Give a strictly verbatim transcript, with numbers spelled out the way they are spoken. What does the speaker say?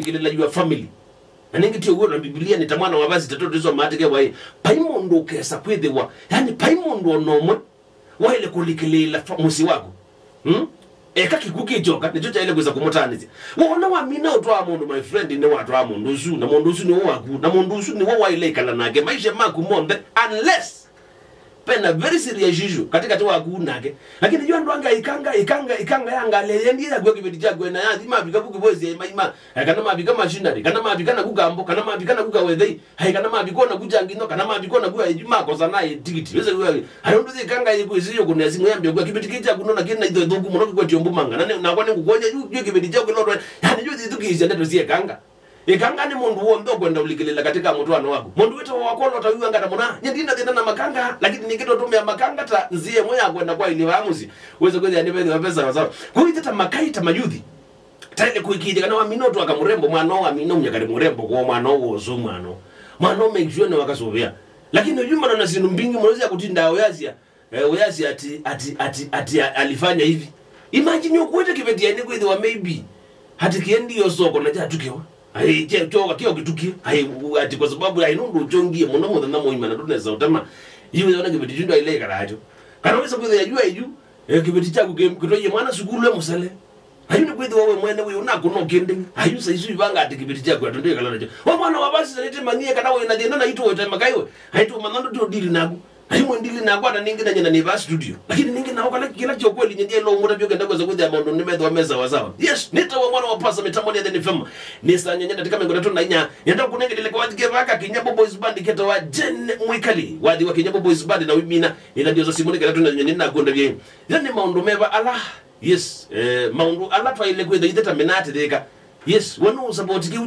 kũlikĩlĩla your family. Na nĩngĩ ti ũw'o na Biblia nĩ ta mwana wa vasi tatũ tũsoma atĩke waĩ. Pai mũndũ ũkesa kwĩthĩwa, yani pai mũndũ ona ũmwe waĩle kũlikĩlĩla fa-, mũsyĩ waku. Hmm? Eka kĩkw'ũ kĩkyoka, nĩkyo kyaĩle kwĩsa kũmũtaanĩsya. Wona wamina ũtwaa mũndũ, my friend, nĩwatwaa mũndũ ũsu, na mũndũ ũsu nĩwe waku, na mũndũ ũsu nĩwe waĩle ĩkala nake maisha maku monthe, unless pena very serious issue katikati waku nake. Lakini yu andũ angĩ aikanga, ikanga, ikanga ya ngalĩ yendie yaku kĩveti kyaku na yathi mavika vu kĩvoĩsya imaima, eh, kana mavika machinery, kana mavika naku kambo, kana mavika naku kawethei, ai, kana mavika naku changino, kana mavika naku aiju makosana ĩ tikiti. Wese kuwa, ai, ũndũ yikanga ĩkwĩsĩ yo kũnea simu yambia kuwa kĩveti kĩkĩ kyaku nona kĩna itho ĩthũku mũno kĩkwetio mbumanga. Na ne-, nakwa nĩngũkuonya yu, yu kĩveti kyaku lotwe, yani yu thithukĩĩsya ndeto syekanga. Ĩkanga nĩ mũndũ w'onthe ũkwenda ũlikĩlĩla katika mũtwaano waku. Mũndũ wĩtawa wakwa ũlota wĩw'a ngata mũna. Nye ndina thĩna na makanga, lakini nĩngĩ tũtũmĩa makanga ta nzĩa ĩmwe ya kwenda kwaĩlya vaa mũsyĩ. Wĩse kwĩthĩa nĩ vethĩwa ve sawa sawa. Kũu ithe ta makai ta mayuthi. Taĩle kũĩkĩĩthya kana wamina ũtwaka mũrembo mwana ũũ, wamina ũmya kali mũrembo kwa mwana ũũ wosũ mwana ũũ. Mwana ũũ make sure nĩ wakasũvĩa. Lakini ũyumana na syĩndũ mbingĩ mũno sya kũtindaa ũyasya. Eh, ũyasya ati, ati, ati, ati a-, alifanya hivi. Imagine ũkwete kĩveti yani kwĩthĩwa maybe ati kĩendie soko na kyatukiwa. Ai, kya-, kyoka kĩo kĩtukie. Ai, u-, ati kwa sababu ai nũndũ ũkyongie mũno mũthenya mũima na ndũnesa ũtema. Yu yona kĩveti kyu ndwaile ĩkala nakyo. Kana wĩsa kwĩthĩa yu ayu, eh, kĩveti kyaku kĩ-, kĩtwaie mwana sukulu e mũsele. Ayu nĩ kwĩthĩwa we mwene wĩ ũnakũna ũkĩndĩ. Ayu saisu ivanga ati kĩveti kyaku atũ ndĩkala nakyo. We mwana wa vasi, nĩtĩmanyie kana wĩ na thĩna na itũ ũtema kaiwe. Aitũ manya ndũ tũdili naku. Ayu mwendili naku ata nĩngĩ na nyina nĩ va studio. Lakini nĩngĩ nao kala kĩla kyo kweli nyendie lo mũta byo kenda kweza kwĩthĩa maũndũ nĩ methwa mesa wa sawa. Yes, nĩtawa mwana wa pasa mĩtambo nĩ Eden F M. Nĩ saa nyanya dakika mĩongo ĩtatũ na inya. Nyenda kũnengelele kwa thike vaka kinya Boys Band ketawa Jen Mwikali. Wathi wa kinya Boys Band na wimina. Ila ndio za simu nĩ kenda tuna nyanya na kunda bie. Ila nĩ maũndũ meva ala Yes, eh, maũndũ ala twaĩle kwĩtha ithe ta mĩnatĩthĩka. Yes, we nũũsapoti kĩu